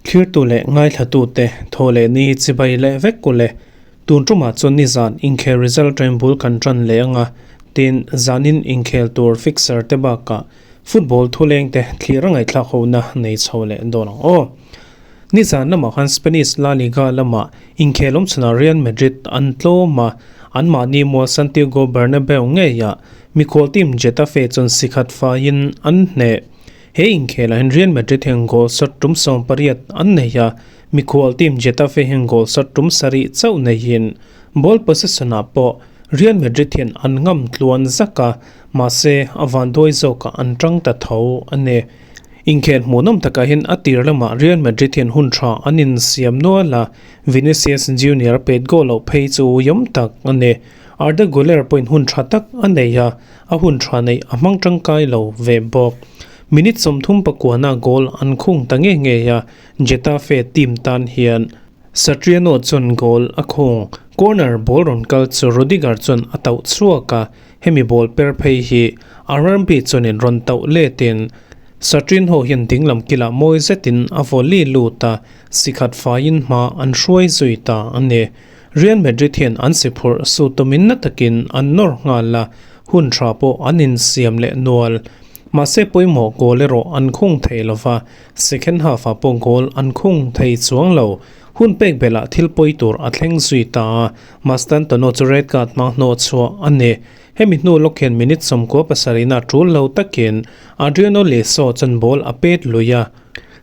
Thlirtu leh ngaithlatute thaw leh ni chibai leh vek ku le. Tun tumah chuan nizan inkhel result train bul kan tan leh anga, tin zanin inkhel tur fixer te bakah football thuleng te thlir a ngaihthlak hona nei chho leh dawn ang aw. Nizan lamah khan Spanish La Liga lamah inkhel awm chhunah Real Madrid an tlawm a, anmahni mual Santiago Bernabeu ngeiah mikhual team Getafe chuan sikhat faiin an hneh. He inkhelah hian Real Madrid hian goal shot tum 18 an nei a, mikhual team Getafe hian goal shot tum sarih chauh neiin ball possession-ah pawh Real Madrid hian an ngam tluan zak a, mahse a vanduai zawkah an tang ta tho a ni. Inkhel hmuhnawm takah hian a tir lamah Real Madrid hian hun tha an insiam nual a, Vinicius Junior pet goal loh phei chu uiawm tak a ni. Arda Guler pawhin hun tha tak a nei a, a hun tha neih a hmang tangkai lo ve bawk. Minute 39 ah goal an khung ta nge nge a, Getafe team tan hian Satriano chuan goal a khung. Corner ball rawn kal chu Rudiger chuan a tauh chhuak a, Hemi ball per phei hi RMP chuanin rawn tauh letin Satrin ho hian dinglam kilah mawi zetin a volley lut a, sikhat faiin hma an hruai zui ta a ni. Real Madrid hian an si phurh su tumin na takin an nawr nghal a, hun tha pawh an insiam leh nual. Mahse pawimawh goal erawh an khung thei lova, second half ah pawh goal an khung thei chuang lo. Hun pek belah thil pawi tur a thleng zui ta a, Mastantono chu red card hma hnawh chhuah a ni. Hemi hnu lawk hian minute 97 na tul lo takin Adriano Leso chuan ball a pet lui a,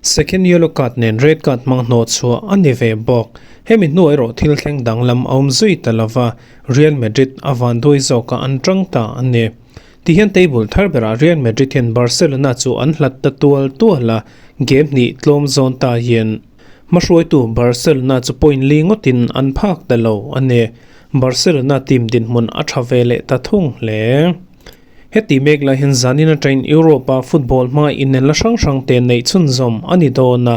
second yellow card nen red card hmang hnawh chhuah a ni ve bawk. Hemi hnu erawh thil thleng danglam a awm zui ta lova, Real Madrid a vanduai zawkah an tang ta a ni. Tihian table thar berah Real Madrid hian Barcelona chu an hlat ta tual tual a, game hnih tlawm zawn ta hian Hmahruaitu Barcelona chu point li ngawtin an phak ta lo a ni. Barcelona team dinhmun a tha ve leh ta thung hle. Heti mek lai hian zanin atangin Europe-a football hma inenla hrang hrang te neih chhunzawm a ni dawn a.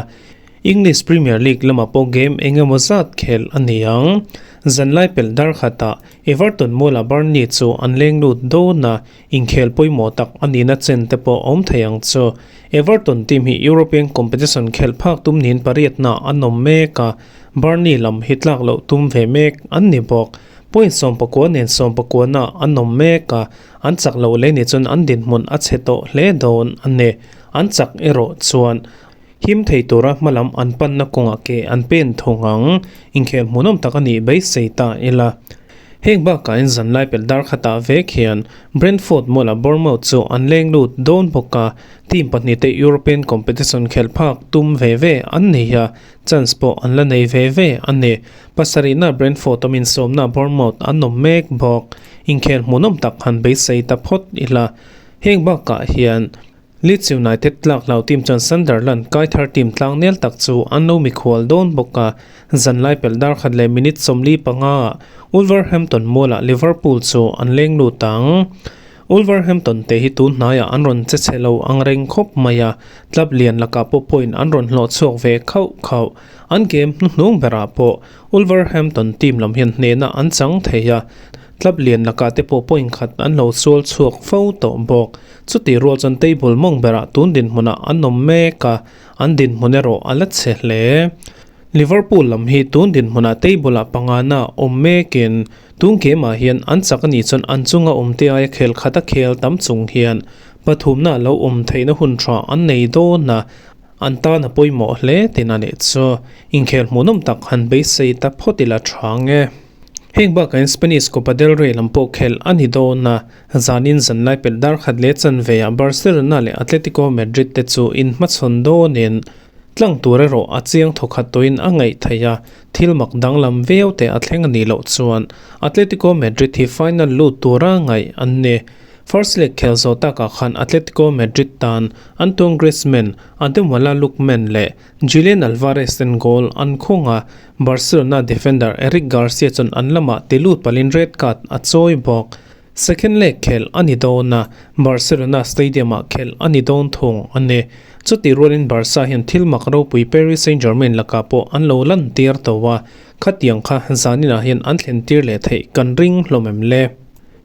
English Premier League lamah pawh game eng emaw zat khel a ni ang. Zanlai pelh dar khatah Everton mualah Burnley chu an leng lut dawn a. Inkhel pawimawh tak a nihna chen te pawh a awm thei ang chu. Everton team hi European competition khelh phak tum niin pariatna an awm mek a, Burnley lam hi tlak loh tum ve mek an ni bawk. Point 19 nen 19 na an awm mek a, an chak loh leh ni chuan an dinhmun a chhe tawh hle dawn a ni. An chak erawh chuan him thei tura hmalam an panna kawngah ke an pen thung ang. Inkhel hmuhnawm tak a nih beisei ta ila. Heng bakah in zanlai pelh dar khatah vek hian Brentford mualah Bournemouth chu an leng lut dawn bawk a, team pahnihte European competition khelh phak tum ve ve an nei a, chance pawh an la nei ve ve a ni. Pasarihna Brentford awmin sawmna Bournemouth an awm mek bawk. Inkhel hmuhnawm tak han beisei ta phawt ila. Heng bakah hian. Leeds United tlak hlau team chuan Sunderland kai thar team tlangnel tak chu an lo mikhual dawn bawk a, zanlai pelh dar khat leh minute 45 ah Wolverhampton mualah Liverpool chu an leng lut ang. Wolverhampton te hi tun hnaiah an rawn che chhe lo ang reng khawp mai a, club lian lakah pawh point an rawn hlawh chhuak ve khauh khauh. An game hnuhnung berah pawh Wolverhampton team lam hian hnehna an chang thei a, club lian lakah te pawh point khat an lo sual chhuak fo tawh bawk. Chutih rual chuan table mawng berah tun dinhmunah an awm mek a, an dinhmun erawh a la chhe hle. Liverpool lam hi tun dinhmunah table ah pangana awm mekin tun game ah hian an chak anih chuan an chunga awm te aia khel khat a khel tam chung hian pathumna lo awm theihna hun tha an nei dawn a, an tan a pawimawh hle tin a nih chu. Inkhel hmuhnawm tak han beisei ta phawt ila tha nge. Heng bakah hian Spanish Copa del Rey lam pawh khelh a ni dawn a, Zanin zanlai pelh dar khat leh chanve ah Barcelona leh Atletico Madrid te chu inhmachhawn dawnin tlang tur erawh a chiang thawkhat tawhin a ngaih theih a, thil mak danglam viau te a thleng a nih loh chuan Atletico Madrid hi final lut tura ngaih an ni. First leg khel zawh takah khan Atletico Madrid tan Antoine Griezmann, Ademola Lookman leh Julian Alvarez ten goal an khawng a, Barcelona defender Eric Garcia chuan an lamah ti lut palin red card a chawi bawk. Second leg khelh a ni dawn a, Barcelona stadium-ah khelh a ni dawn thung a ni. Chutih rualin Barca hian thil mak ropui Paris Saint-Germain lakah pawh an lo lantir tawh a, khatiang kha zaninah hian an thlen tir leh theih kan ring hlawm em le?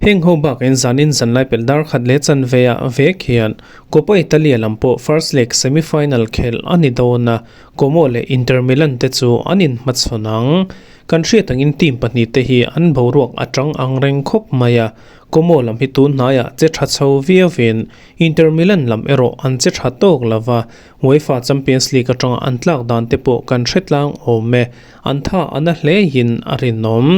Heng ho bakin zanin zanlai pelh dar khat leh chanve ah vek hian Coppa Italia lam pawh first leg semi-final khelh a ni dawn a, Como leh Inter Milan te chu an inhmachhawn ang. Kan hriat angin team pahnihte hi an boruak a tang ang reng khawp mai a, Como lam hi tun hnaiah che tha chho viauin Inter Milan lam erawh an che tha tawk lo va, UEFA Champions League atanga an tlak dan te pawh kan hre tlang awm e, an tha a na hlein a rinawm.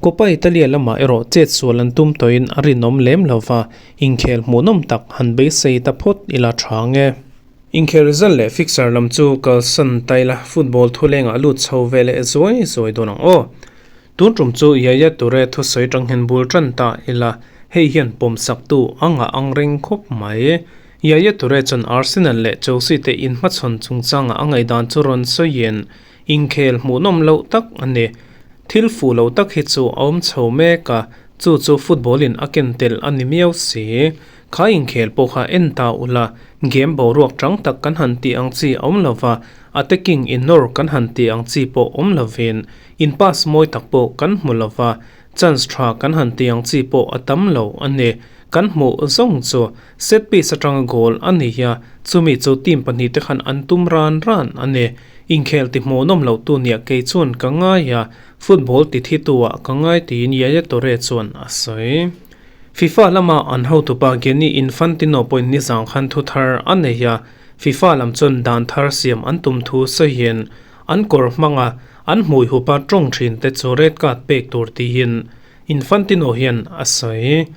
Coppa Italia lamah erawh chet sual an tum tawhin a rinawm lem lo va, inkhel hmuhnawm tak han beisei ta phawt ila tha nge. Inkhel result leh fixture lam chu kalsan ta ila, football thulengah lut chho ve leh zuai zuai dawn ang aw. Tun tum chu Yaya Toure thusawi tang hian bul tan ta ila, hei hian pawmsaktu a ngah ang reng khawp mai. Yaya Toure chuan Arsenal leh Chelsea te inhmachhawn chungchangah a ngaihdan chu rawn sawiin, Inkhel hmuhnawm loh tak a ni. Thil fuh lo tak hi chu a awm chho mek a, chu chu football in a ken tel a ni miau si. Kha inkhel pawh kha en ta ula, game boruak tang tak kan han tih ang chi a awm lo va, attacking in nawr kan han tih ang chi pawh awm lovin, in pass mawi tak pawh kan hmu lo va, chance tha kan han tih ang chi pawh a tam lo a ni. Kan hmuh zawng chu set piece atanga goal a ni a, chumi chu team pahnihte khan an tum ran ran a ni. Inkhel ti hmuhnawm loh tu nia kei chuan ka ngai a, football ti thi tu ah ka ngai tiin Yaya Toure chuan a sawi. FIFA lama an hotupa Gianni Infantino pawhin nizang khan thu thar a nei a, FIFA lam chuan dan thar siam an tum thu sawiin an kawr hmanga an hmui hupa tawng thin te chu red card pek tur tiin Infantino hian a sawi.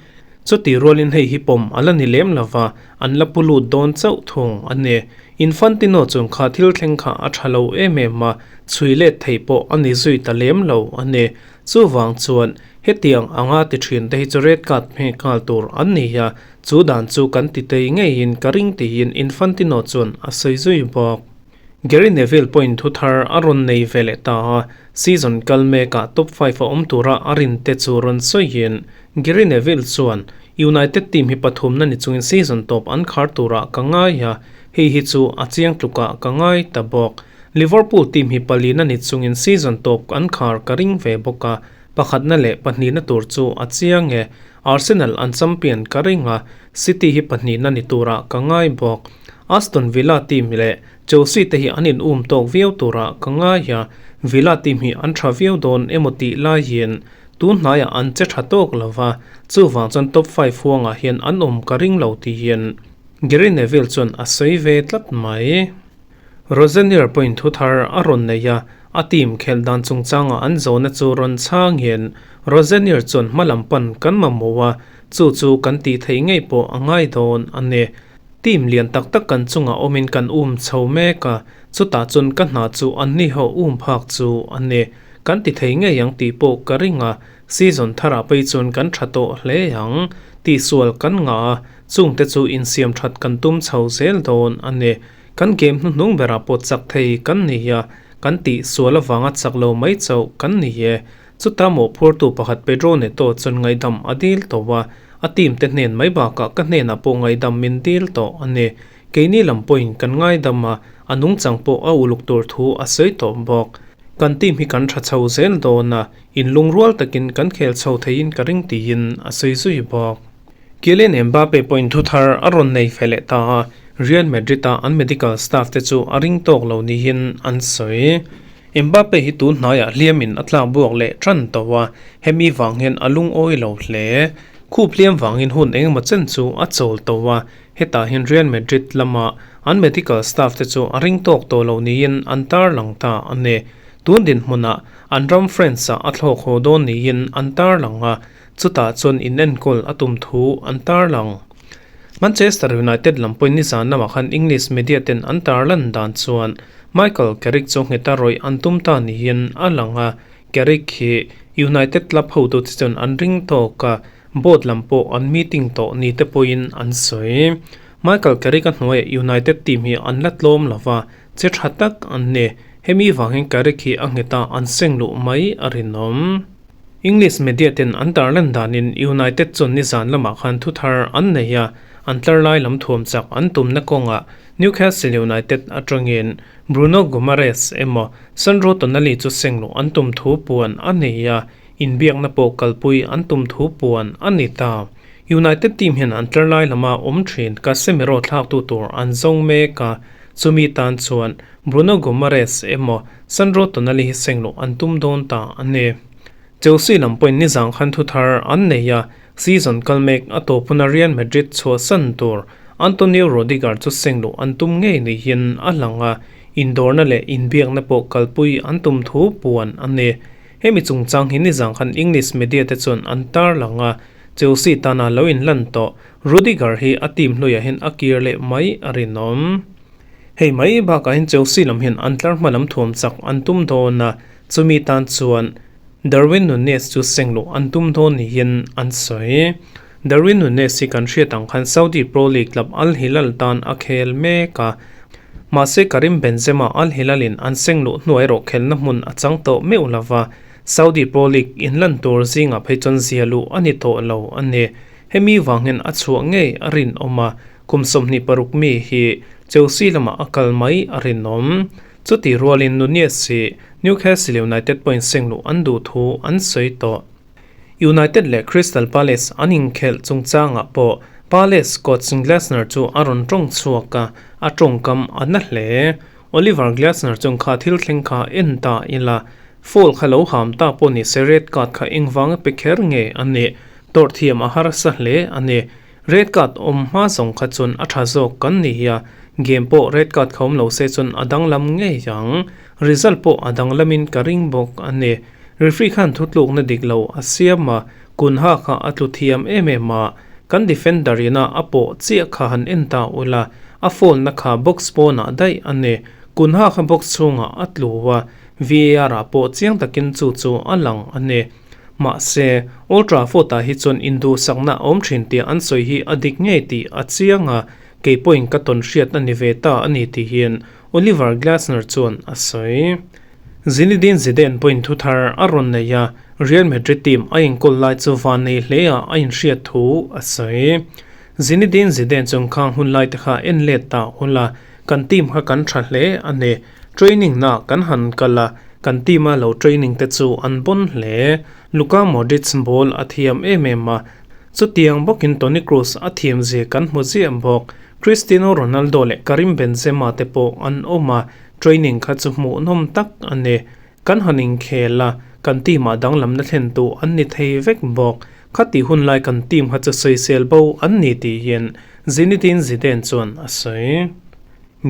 Chutih rualin hei hi pawm a la ni lem lo va, an la pu lut dawn chauh thung a ni. Infantino chuan kha thil thleng kha a tha lo em em a, chhui let thei pawh a ni zui ta lem lo a ni. Chuvang chuan hetiang anga ti thin te hi chu red card hmeh nghal tur an ni a, chu dan chu kan ti tei ngeiin ka ring tiin Infantino chuan a sawi zui bawk. Gary Neville pawhin thu thar a rawn nei ve leh ta a, season kal mekah top 5 a awm tura a rin te chu rawn sawiin Gary Neville chuan, United team hi pathumna ni chungin season tawp an khar turah ka ngai a, hei hi chu a chiang tlukah ka ngai ta bawk. Liverpool team hi palina ni chungin season tawp an khar ka ring ve bawk a, pakhatna leh pahnihna tur chu a chiang e. Arsenal an champion ka ring a, City hi pahnihna ni turah ka ngai bawk. Aston Villa team leh Chelsea te hi an in um tawk viau turah ka ngai a, Villa team hi an tha viau dawn emaw tih laiin tun hnaiah an che tha tawk lo va, chuvang chuan top 5 huangah hian an awm ka ring lo tiin Gary Neville chuan a sawi ve tlat mai. Rosenior pawhin thu thar a rawn nei a, a team khelh dan chungchangah an zawhna chu rawn chhangin Rosenior chuan hma lam pan kan mamawh a, chu chu kan tih theih ngei pawh a ngai dawn a ni. Team lian tak tak kan chungah awmin kan um chho mek a, chutah chuan ka hna chu an ni ho um phak chu a ni. Kan ti thei ngei ang tih pawh ka ring a, season tharah phei chuan kan tha tawh hle ang. Tihsual kan ngah a, chungte chu insiam that kan tum chho zel dawn a ni. Kan game hnuhnung berah pawh chak thei kan ni a, kan tih sual avanga chak lo mai chauh kan ni e. Chuta mawhphurtu pakhat Pedro Neto chuan ngaihdam a dil tawh a, a team te hnen mai bakah ka hnenah pawh ngaihdam min dil tawh a ni. Keini lam pawhin kan ngaidam a, a nungchang pawh a uluk tur thu a sawi tawh bawk. Kan team hi kan tha chho zel dawn a, inlungrual takin kan khel chho theiin ka ring tiin a sawi zui bawk. Kylian Mbappe pawhin thu thar a rawn nei fe leh ta a, Real Madrid-a an medical staff te chu a ring tawk lo niin an sawi. Mbappe hi tun hnaiah hliamin a tlak buak leh tan tawh a, hemi vang hian a lungawi lo hle. Khup hliam vangin hun engemaw chen chu a chawl tawh a, hetah hian Real Madrid lama an medical staff te chu a ring tawk tawh lo niin an tarlang ta a ni. Tun dinhmunah an ram France-ah a thlawk haw dawn niin an tarlang a, Chutah chuan inenkawl a tum thu an tarlang. Manchester United lam pawhin nizan lamah khan English media ten an tarlan dan chuan Michael Carrick chu ngheta rawih an tum ta niin a lang a, Carrick hi United club hotute chuan an ring tawk a, board lam pawh an meeting tawh ni te pawhin an sawi. Michael Carrick a hnuaiah United team hi an la tlawm lo va, che tha tak an ni. Hemi vangin Carrick hi a ngheta an seng luh mai a rinawm. English media ten an tarlan danin United chuan nizan lamah khan thu thar an nei a, an tlar lai lam thuam chak an tumna kawngah Newcastle United atangin Bruno Guimaraes emaw Sandro Tonali chu seng luh an tum thu puan a nei a. inbiakna pawh kalpui an tum thu puan a ni ta. United team hian an tlar lai lama awm thin Casemiro thlaktu tur an zawng mek a, chumi tan chuan Bruno Guimaraes emaw Sandro Tonali hi seng loh an tum dawn ta a ni. Chelsea lam pawhin nizang khan thu thar an nei a, season kal mek a tawp huna Real Madrid chhuahsan tur Antonio Rudiger chu seng loh an tum ngei niin a lang a, indawrna leh inbiakna pawh kalpui an tum thu puan a ni. Hemi chungchang hi nizang khan English media te chuan an tarlang a, Chelsea tana lo inlan tawh Rudiger hi a team hluiah hian a kir leh mai a rinawm. Hei mai bakah hian Chelsea lam hian an tlar hma lam thuam chak an tum dawn a, chumi tan chuan Darwin Nunez chu seng loh an tum dawn niin an sawi. Darwin Nunez hi kan hriat ang khan Saudi Pro League club Al Hilal tan a khel mek a, mahse Karim Benzema Al Hilal in an seng luh hnuai erawh khelna hmun a chang tawh meuh lova, Saudi Pro League inlan tur zingah phei chuan zia luh a ni tawh lo a ni. Hemi vang hian a chhuah ngei a rinawm a, kum 26 mi hi Chelsea lamah a kal mai a rinawm. Chuti rualin Nunez hi Newcastle United pawhin seng luh an duh thu an sawi tawh. United leh Crystal Palace an inkhelh chungchangah pawh Palace coach Glasner chu a rawn tawng chhuak a, a tawngkam a na hle. Oliver Glasner chuan kha thil thleng kha en ta ila, foul kha lo ham ta pawh ni se red card kha engvanga pe kher nge a nih? Tawrh thiam a harsa hle a ni. Red card awm hma zawng kha chuan a tha zawk kan ni a, game pawh red card kha awm lo se chuan a danglam ngei ang. Result pawh a danglamin ka ring bawk a ni. Referee khan thutlukna dik lo a siam a, Kunha kha a tlu thiam em em a, kan defender ina a pawh chiah kha han en ta ula, a foul na kha box pawnah daih a ni. Kunha kha box chhungah a tlu a, VAR ah pawh chiang takin chu chu a lang a ni. Mahse, Old Trafford ah hi chuan induhsakna a awm thin tih an sawi hi a dik ngei tih a chiang a, kei pawhin ka tawn hriat a ni ve ta a ni tihin Oliver Glasner chuan a sawi. Zinedine Zidane pawhin thu thar a rawn nei a, Real Madrid team a inkawl lai chu van nei hle a a inhriat thu a sawi. Zinedine Zidane chuan khang hun lai te kha en let ta ula, kan team kha kan tha hle a ni. Training na kan han kal a, kan team a lo training te chu an bawn hle. Luka Modric ball a thiam em em a, chutiang bawkin Toni Kroos a thiam zia kan hmu ziah bawk. Cristiano Ronaldo leh Karim Benzema te pawh an awm a, Training kha chu hmuhnawm tak a ni. Kan han inkhel a, kan team ah danglamna thlen tu an ni thei vek bawk. Khati hun lai kan team kha chu sawisel bo an ni tih hian Zinedine Zidane chuan a sawi.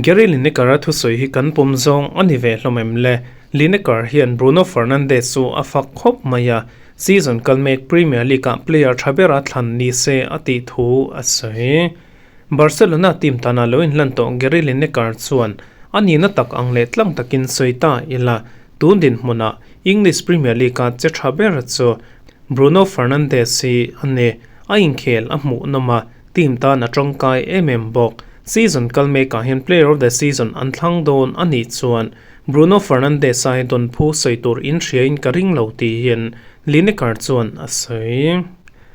Gary Lineker-a thusawi hi kan pawm zawng a ni ve hlawm em le? Lineker hian Bruno Fernandes chu a fak khawp mai a, season kal mek Premier League-ah player tha bera thlan ni se a tih thu a sawi. Barcelona team tana lo inhlan tawh Gary Lineker chuan a nihna tak ang leh tlang takin sawi ta ila, tun dinhmunah English Premier League-a che tha ber chu Bruno Fernandes hi a ni. A inkhel a hmuh nawm a, team tan a tangkai em em bawk. Season kal mekah hian Player of the Season an thlang dawn a nih chuan Bruno Fernandes-a hi dawn phu sawi tur inhriain ka ring lo tiin Lineker chuan a sawi.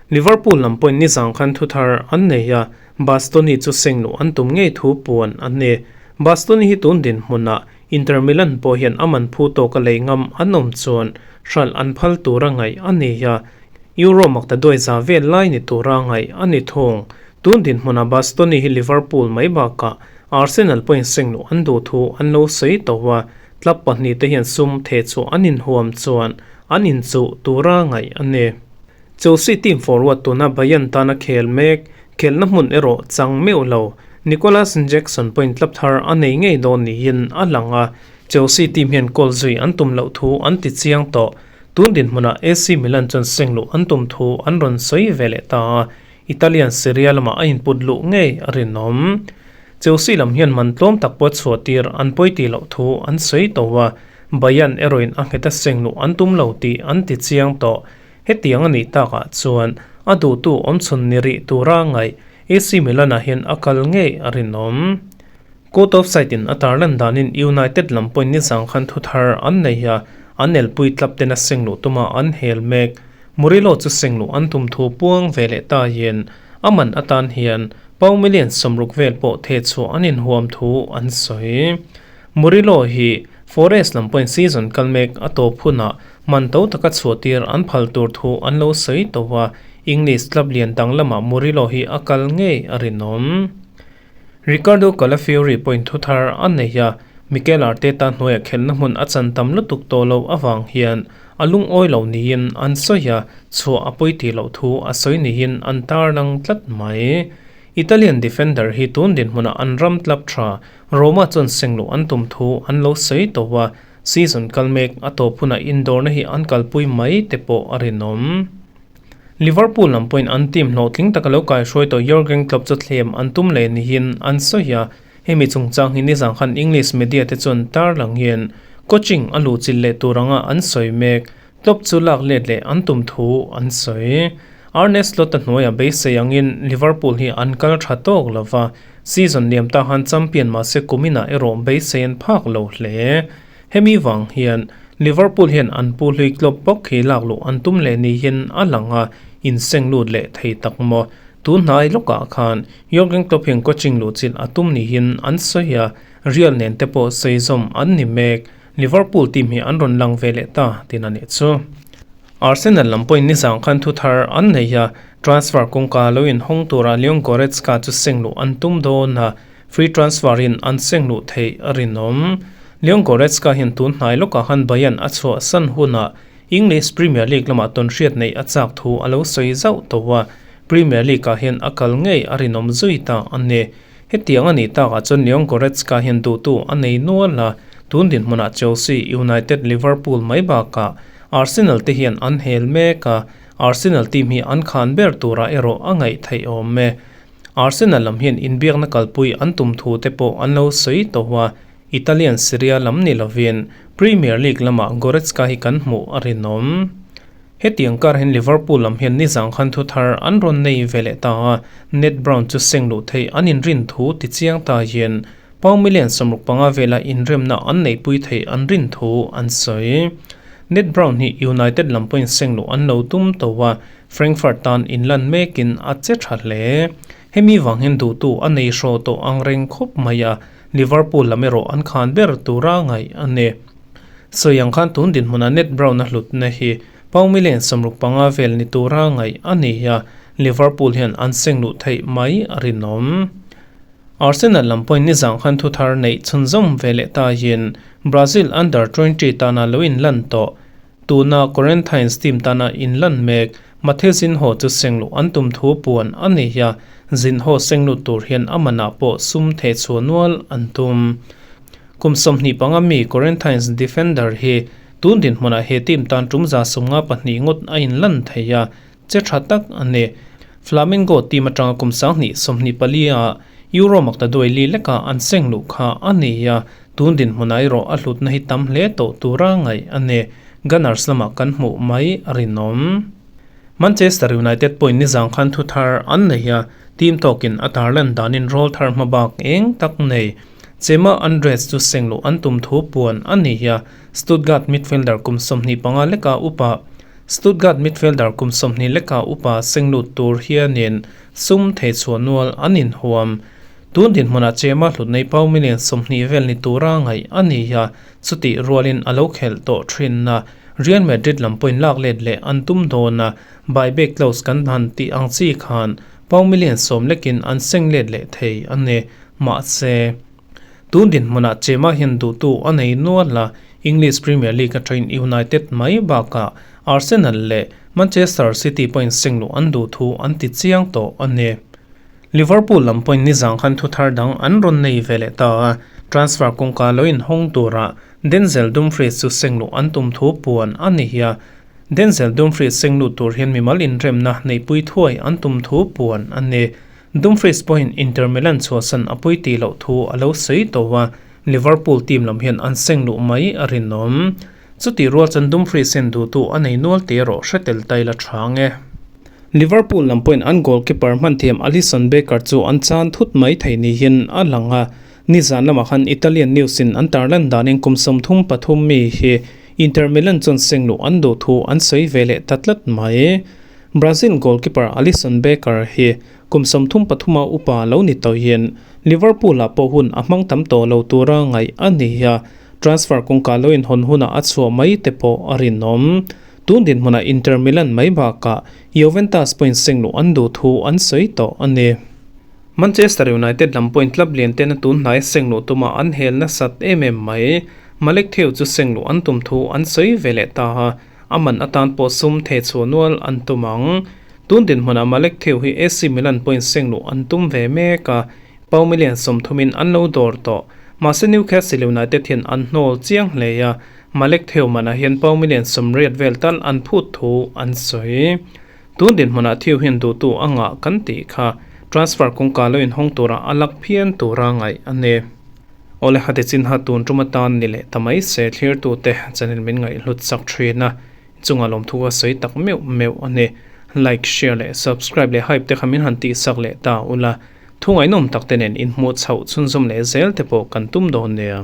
Liverpool lam pawhin nizang khan thu thar an nei a, Bastoni chu seng luh an tum ngei thu puan a ni. Bastoni hi tun dinhmunah Inter Milan pawh hian a man phu tawka lei ngam an awm chuan hralh an phal tura ngaih a ni a, Euro makta duai za vel lai ni tura ngaih a ni thung. Tun dinhmunah Bastoni hi Liverpool mai bakah Arsenal pawhin seng luh an duh thu an lo sawi tawh a, club pahnihte hian sum theh chhuah an inhuam chuan an inchuh tura ngaih a ni. Chelsea team forward tuna Bayern tana khel mek, khelna hmun erawh chang meuh lo. Nicolas Jackson pawhin club thar a nei ngei dawn niin a lang a, Chelsea team hian goal zui an tum loh thu an ti chiang tawh. Tun dinhmunah AC Milan chuan seng luh an tum thu an rawn sawi ve leh ta a, Italian Serie A lamah a input luh ngei a rinawm. Chelsea lam hian man tlawm tak pawh chhuah tir an pawi tih loh thu an sawi tawh a, Bayern erawhin a ngheta seng luh an tum lo tih an ti chiang tawh. Hetiang a nih takah chuan a duhtu awmchhun ni rih tura ngaih AC Milan-ah hian a kal ngei a rinawm. Court of Side-in a tarlan danin United lam pawhin nizang khan thu thar an nei a, an elpui club ten a seng luh tuma an hel mek. Murillo chu seng luh an tum thu puang ve leh ta hian a man atan hian pau million 60 vel pawh theh chhuah an inhuam thu an sawi. Murillo hi Forest lam pawhin season kal mek a tawp hunah Man to taka chhuahtir an phal tur thu an lo sawi tawh a, English club lian dang lamah Murillo hi a kal ngei a rinawm. Riccardo Calafiori pawhin thu thar a nei a, Mikel Arteta hnuaia khelhna hmun a chan tam lutuk tawh loh avang hian a lungawi lo niin an sawi a, chhuah a pawi tih loh thu a sawi niin an tarlang tlat mai. Italian defender hi tun dinhmunah an ram club tha Roma chuan sengluh an tum thu an lo sawi tawh a, season kal mek a tawp hunah indawrna hi an kalpui mai te pawh a rinawm. Liverpool lam pawhin an team hlawhtling taka lo kaihruai tawh Jurgen Klopp chu thlem an tum leh niin an sawi a, hemi chungchang hi nizan khan English media te chuan tarlang hian coaching a luhchilh leh tur anga an sawi mek. Klopp chu lak let leh an tum thu an sawi. Arne Slot-a hnuaia beisei angin Liverpool hi an kal tha tawk lo va, season liam ta khan champion mahse kuminah erawh beisei an phak lo hle. Hemi vang hian Liverpool hian an pu hlui Klopp bawk hi lak luh an tum leh niin a lang a, inseng lut leh thei tak maw? Tun hnai lawkah khan Jurgen Klopp hian coaching luhchilh a tum niin an sawi a, Real nen te pawh sawi zawm an ni mek. Liverpool team hi an rawn lang ve leh ta tin a nih chu. Arsenal lam pawhin nizang khan thu thar an nei a, transfer kawngka lo inhawng tura Leon Goretzka chu seng luh an tum dawn a, Free transfer in an seng luh theih a rinawm. Leon Goretzka hian tun hnai lawkah khan Bayern a chhuah san hunah English Premier League lamah tawnhriat neih a chak thu a lo sawi zauh tawh a, Premier League ah hian a kal ngei a rinawm zui ta a ni. Hetiang a nih takah chuan Leon Goretzka hian duhtu a nei nual a, tun dinhmunah Chelsea, United, Liverpool mai bakah Arsenal te hian an hel mek a, Arsenal team hi an khan ber turah erawh a ngaih theih awm e. Arsenal lam hian inbiakna kalpui an tum thu te pawh an lo sawi tawh a, Italian Serie A lam ni lovin Premier League lamah Goretzka hi kan hmuh a rinawm. Hetiang kar hian Liverpool lam hian nizang khan thu thar an rawn nei ve leh ta a, Ned Brown chu seng luh theih an inrin thu tichiang ta hian pound million 65 vela inremna an neihpui theih an rin thu an sawi. Ned Brown hi United lam pawhin seng luh an lo tum tawh a, Frankfurt tan inlan mekin a che tha hle. Hemi vang hian duhtu a nei hraw tawh ang reng khawp mai a, Liverpool lam erawh an khan ber tura ngaih a ni. Sawi ang khan tun dinhmuna Ned Brown-a hlutna hi pound million 65 vel ni tura ngaih a ni a, Liverpool hian an seng luh theih mai a rinawm. Arsenal lam pawhin nizang khan thu thar neih chhunzawm ve leh tahin Brazil under 20 tana lo inlan tawh. Tuna Corinthians team tana inlan mek Matheus Zinho chu sengluh an tum thu puan a ni a, Zinho senglut tur hian a manah pawh sum theh chhuah nual an tum. Kum 25 mi Corinthians defender hi tun dinhmunah he team tan tum 52 ngawt a inlan thei a, che tha tak a ni. Flamengo team atanga kum 2024 ah Euro maktaduai li leka an sengluh kha a ni a, Tun dinhmunah erawh a hlutna hi tam hle tawh tura ngaih a ni. Gunners lamah kan hmuh mai a rinawm. Manchester United pawhin nizang khan thu thar an nei a, team tawkin a tarlan danin rawl thar hma bak eng tak nei. Chema Andres chu sengluh an tum thu puan a ni a, Stuttgart midfielder kum 25 leka upa Stuttgart midfielder kum 20 leka upa senglut tur hianin sum theichhuah nual an inhuam. Tun dinhmunah Chema hlut nei pau million 20 vel ni tura ngaih a ni a, chutih rualin a lo khelh tawh thin a. Real Madrid lam pawhin lak let leh an tum dawn a, buyback clause kan han tih ang chi khan pau million 10 lekin an seng let leh thei a ni. Mahse, tun dinhmunah Chema hian duhtu a nei nual a, English Premier League atangin United mai bakah Arsenal leh Manchester City pawhin seng luh an duh thu an ti chiang tawh a ni. Liverpool lam pawhin nizang khan thu thar dang an rawn nei ve leh ta a, transfer kawngka lo inhawng tura Denzel Dumfries chu seng luh an tum thu puan a ni a. Denzel Dumfries seng lut tur hian mimal inremna neihpui thuai an tum thu puan a ni. Dumfries pawhin Inter Milan chhuahsan a pui tih loh thu a lo sawi tawh a, Liverpool team lam hian an seng luh mai a rinawm. Chutih rual chuan Dumfries hian duhtu a nei nual tih erawh hre tel ta ila tha nge. Liverpool lam pawhin an goalkeeper hmanthiam Alisson Becker chu an chan thut mai thei niin a lang a. Nizan lamah khan Italian news in an tarlan danin kum 33 mi hi Inter Milan chuan sengluh an duh thu an sawi ve leh ta tlat mai. Brazil goalkeeper Alisson Becker hi kum 33 a upa lo ni tawhin Liverpool ah pawh hun a hmang tam tawh lo tura ngaih a ni a. Transfer kawngka lo inhawn hunah a chhuah mai te pawh a rinawm. Tun dinhmunah Inter Milan mai bakah Juventus pawhin sengluh an duh thu an sawi tawh a ni. Manchester United lam pawhin club lian tena tun hnai sengluh tuma an hel nasat em em mai. Malick Theo chu sengluh an tum thu an sawi ve leh ta a, a man atan pawh sum thei chhuah nual an tum ang. Tun dinhmunah Malick Theo hi AC Milan pawhin sengluh an tum ve mek a, Pau million 30 in an lo dawr tawh. Mahse Newcastle United hian an hnawl chiang hle a, Malick Theo manah hian pau million 80 vel tal an phut thu an sawi. Tun dinhmunah Theo hian duhtu a ngah kan tih kha transfer kawngka lo inhawng tura a lak phian tura ngaih a ni. Awle hati chin ha tun tum atan ni leh ta mai se thlirtute channel min ngaihhlut chak thin a, chunga lawmthu a sawi tak meuh meuh a ni. Like, share leh subscribe leh hype te kha min han tihsak leh ta ula, thu ngaihnawm tak te nen inhmuh chhoh chhunzawm leh zel te pawh kan tum dawn nia.